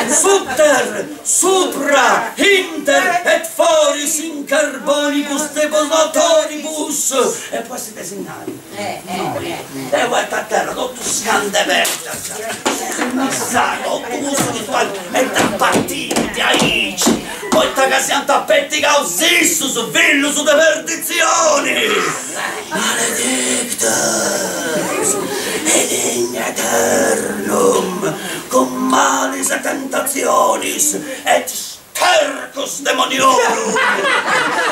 Subter, supra, inter et foris in carbonibus devonatoribus. E po essi de sinnali. Innoi, deu 'etu a terra totu scandeveddas, missa, totu cussu chi fait e dda partint diaici. Poita ca siant apetigaus issus, fillus de perditzioni! Maledictus et in aeternum cum malis et tentationis et stercus demoniorum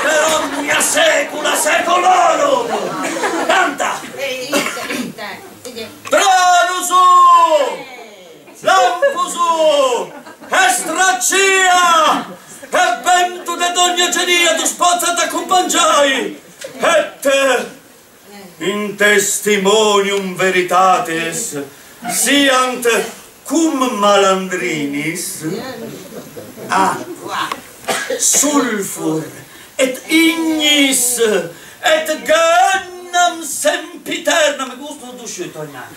per omnia saecula saeculorum! Canta! Tronus! Lampus! Estracia! E bentu de dogna genia ddus potzant acumpangiai! Et in testimonium veritatis siant cum malandrinis aqua, sulfur et ignis et gehennam sempiternam, custu no ddu sciu ita 'olit nai,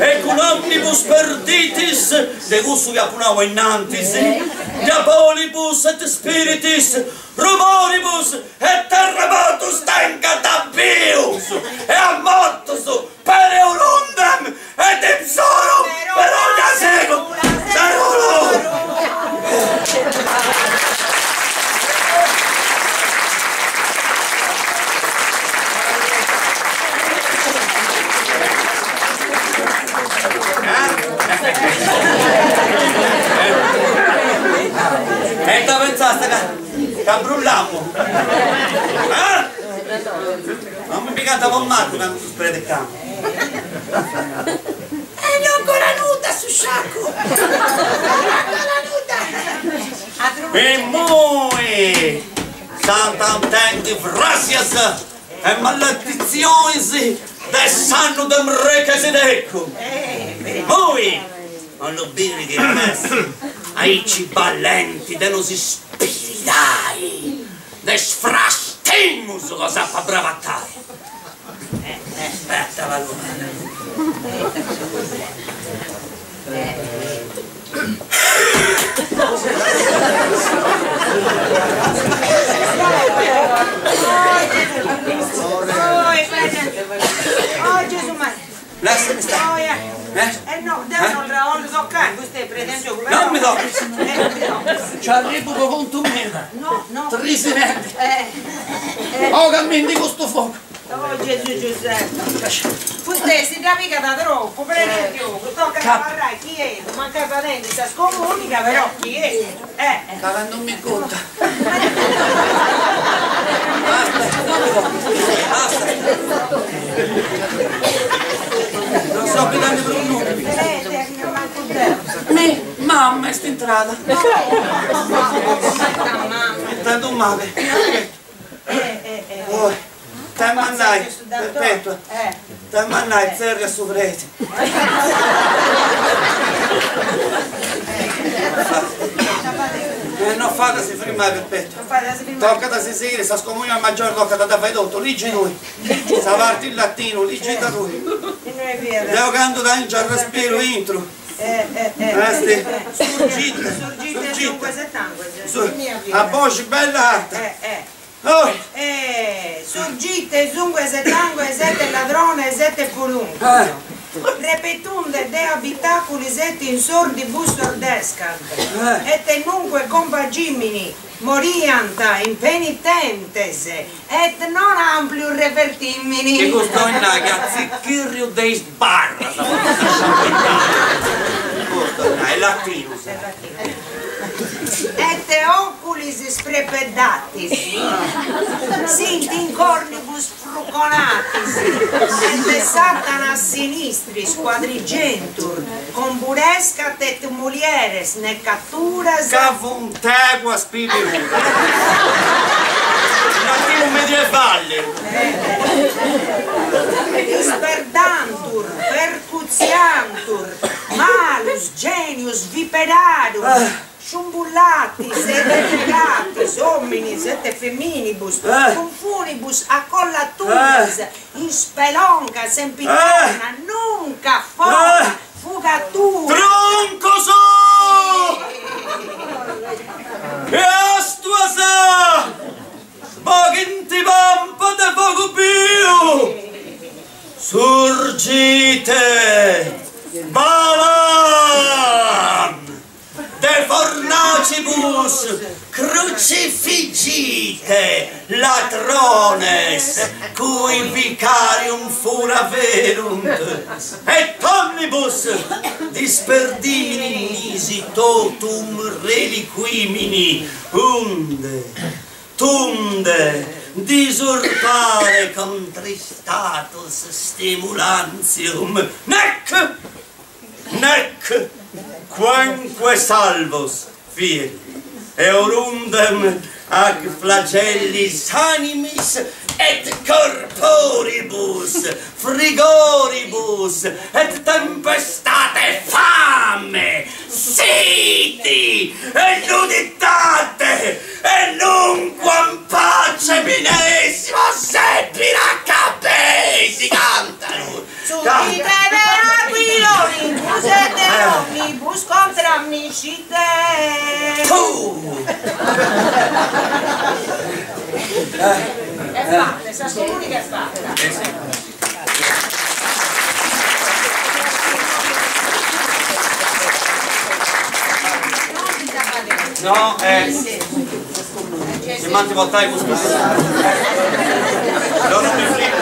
e cun omnibus perditis, de cussu chi apu nau ainnantis, diabolibus et spiritis, rumoribus et terremotus tengant a bius e a mortus per eurundem et ipsorum per omnia saecula saeculorum. E ita pentzasta ca ca brullamu? Ah? Non mi pigant po macu candu ddus predicamu. E no ancora nudda su sciacu! No ancora nudda! Immoi s'ant a intendi fràsias e maleditzionis de s'annu de Mrechesedecu. Immoi 'ollu biri chini est aici balenti de nos ispiridai. De is frastimus bos apo a bravatai! Aspetta, Paloma. Lassami stare. Eh? Eh no, deo non la voglio toccare, questo è pretenzioso. Non mi tocchi! Ci arrivo per conto mio. No, no. Trisinente. Eh. Oh, cammini con sto fuoco. Oh Gesù Giuseppe. Vostè si naviga da troppo, pretenzioso. Tocca a parlare chi è? Manca parente, sta scomunica, però chi è? Eh. Cava non mi conta. Basta, non mi conta. Basta. Non so più darmi per un nome. Mi, mamma è entrata. Intanto male. Oh, te mannai, perpetua. Te mannai, zerria su prete. E non fatesi fermare perpetua. Tocca da sesire, sa scomunia al maggiore, tocca da fai tutto, liggi lui. Sa parti il latino, liggi da lui. Devo canto da in respiro intro. Resti, surgite, surgite. A voce bella alta. Oh. Surgite, zungue, setangue, sette ladrone, sette furunque. Repetunde de abitaculi sette in sordi bus ordescant. Et nunque compagimini morianta impenitentes et non amplius revertimini. Che gusto in che zicchirrio dei sbarra. Gusto in è latino. Et oculis sprepedatis, sint in cornibus fruconatis, et satana sinistris quadrigentur, comburescat et mulieres ne catturas. Cavunteguas pibiruda. Latino medievale. Disperdantur, percutiantur, malus genius viperarum, sciumbullatis et delegatis, hominis et feminibus, confunibus accollaturis, in spelonca sempiterna, nunca fora, fugatura. Troncoso! E astuasa! Boghinti vampa de foco più! Surgite! Balam! De fornacibus crucifigite latrones cui vicarium fura verunt et omnibus disperdimini nisi totum reliquimini unde tunde disurpare contristatus stimulantium nec nec quamque salvos fieri eurundem ac flagellis animis et corporibus frigoribus et tempestate fame siti et nuditate et nunquam pace minessimo sepira capesi cantano. Surgite per aquilonibus et omnibus contra amicite. È fatta, sa scomunica è fatta. No, se manti voltai questo. No, non mi frimo.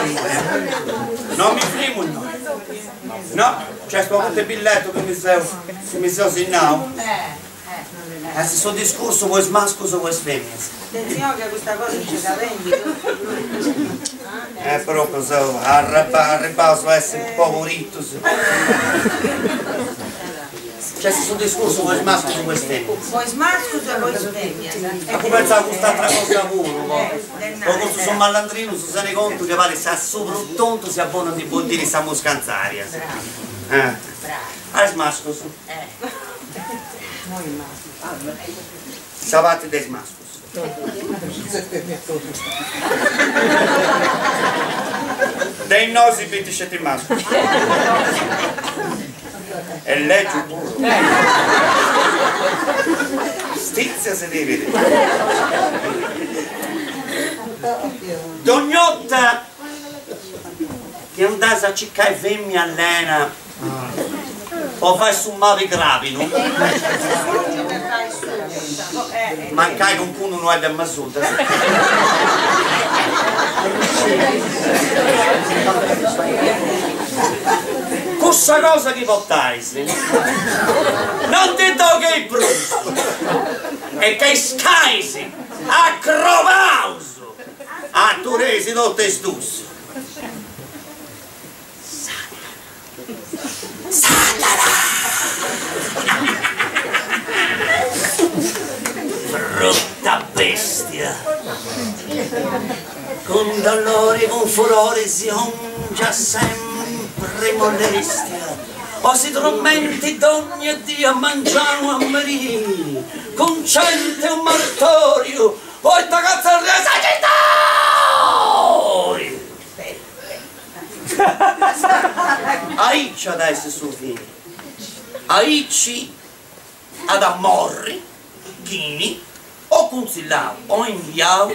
Non mi frimo. No, c'è sto ponte billetto che mi sei che mi sei sinnao. Eh, se sto discorso vuoi smascos o vuoi sfemmias. Attenzione che questa cosa ci da vendi. Però cosa arrabbato essere impoveritos. Cioè se sto discorso vuoi smascos o vuoi sfemmias. Vuoi smascos o vuoi sfemmias. Ma come pensavo quest'altra cosa pure, no? Con questo sono malandrino, si se ne conto che vale sa soprattutto si abbona di buon sa muscanzaria. Bravo. Ah, smascos. Sabate dei smascos. De innoi si bint sceti mascus. E lègiu puru. Stizia si bivit. Dogna 'orta chi andas a circai femmina allena po fai su mabi crabinu, mancai calincunu no est de Masuddas. Cussa cosa chi portais non ndi dd'ogheit prus e ca is cais acrobaus atureis totu is dus. Satana! Satana! Brutta bestia! Cun dolori, cun furori si 'ongiat sempri molestia, o si trumentit dogna dì a mangianu a merì, cun centi un martoriu, poita ca tzerriat Sagittari! Aici at a essi su fini, aici at a morri chini o cuntzillau o imbiau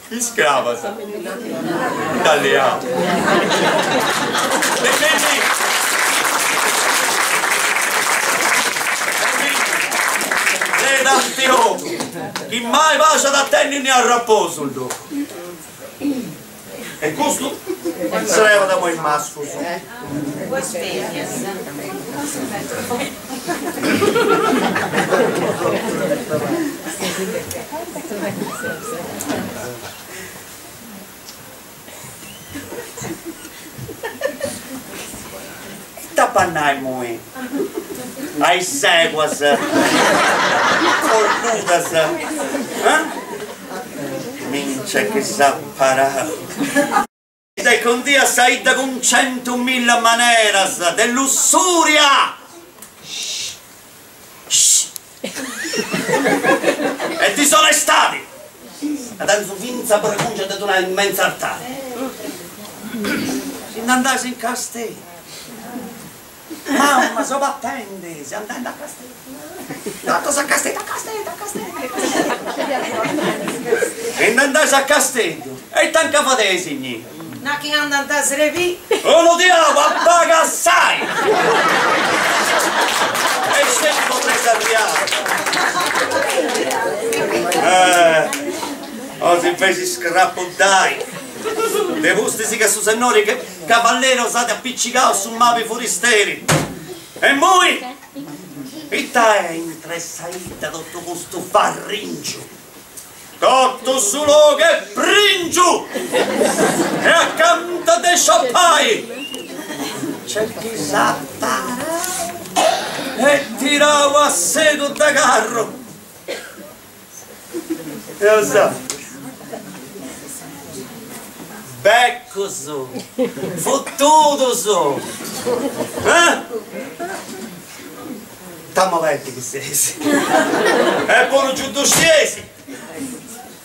is crabas nd'at liau. E quindi de tanti ogu chi mai paxi at a tenni ni arraposu ddu. E custu srebat po is mascus. Po is femias. Ita apu a nai immoi a is eguas cornudas, eh? Mincia chi s'at parau. De condia sa 'idda cun centumilla maneras de lussuria! E disonestadi! Ca tenzu finza bregungia de ddu nai me in s'artari. Si nd'andais in Casteddu. Mamma, seu partendi, seu andendi a Casteddu. Totus a Casteddu, a Casteddu, a Casteddu. Si nd'andais a Casteddu, e ita nca fadeis innì? Na chi andant a srebì. Unu diaulu a paga assai! E sceti po presarriai. Eh, o si feis scrapuddai. De pustis ca su sennori cavalleri os'at apicigau su mabi furisteri. E immoi? Ita est intre sa 'idda totu custu farringiu? Totu su logu est pringiu e acanta de sciapai nc'est chi s'at parau e tirau a segus de carru. E sa. Beccus, futtudus, eh? Ita moventi chi seis. E puru giu ddu scieis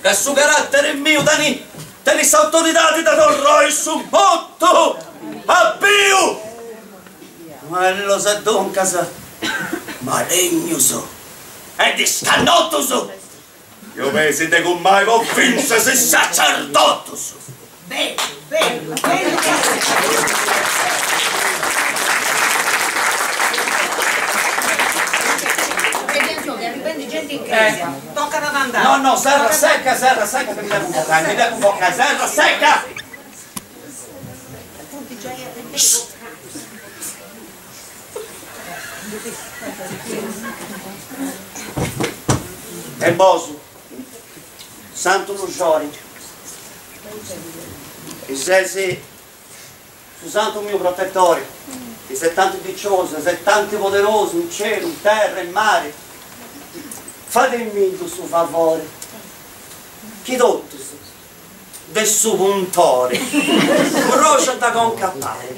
ca su caratteri miu tenit tenit s'autoridadi de torrai su mortu a biu! Mellus e duncas malignus e discannotus Giovesit de cummai po fintzas is sacerdotus. Bellu, bellu, bellu. Tocat ad andai. No, no, serra secca, serra secca, mi depu cunvocai, mi depu cunvocai, serra secca! E bosu, Santu Lusciori, chi ses su santu miu protettori, chi ses tanti diciosu, ses tanti poderosu in celu, in terra, in mari, fademiddu su favori, chi totus De su puntori. Bròciant conca a pari.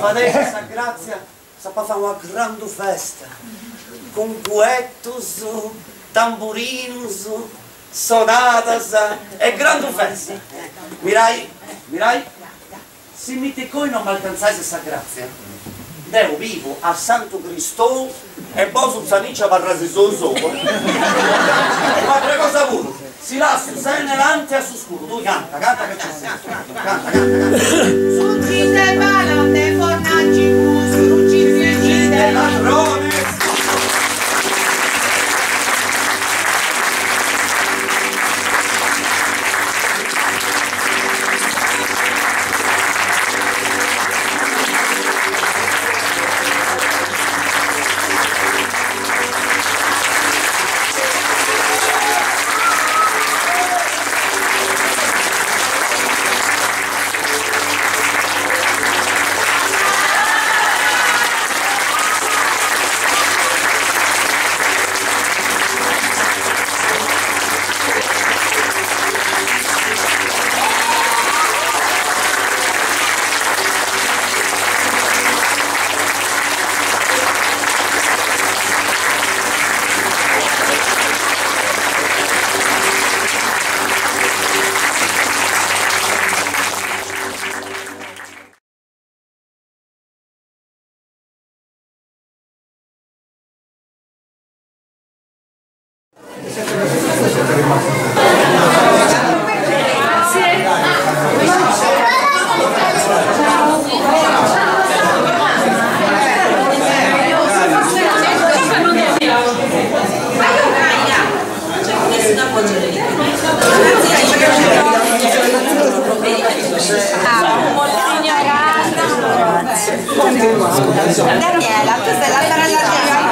fadeis sa gràtzia s'apo a fai una grandu festa, cun cuetus, tamburinus, sonadas e grandu festa. Mirai, mirai, si miticoi no m'alcantzais sa gràtzia, deu bivu a Santu Cristou e bosu Zaniccia abarrais sou sou. Un'atra cosa puru, si lassu sene lantia a su scuru, tui canta, canta ca ci ses, canta, canta, canta. Succide balante fornacibus, Uccide ladrones. Daniela, tu sei la sorella di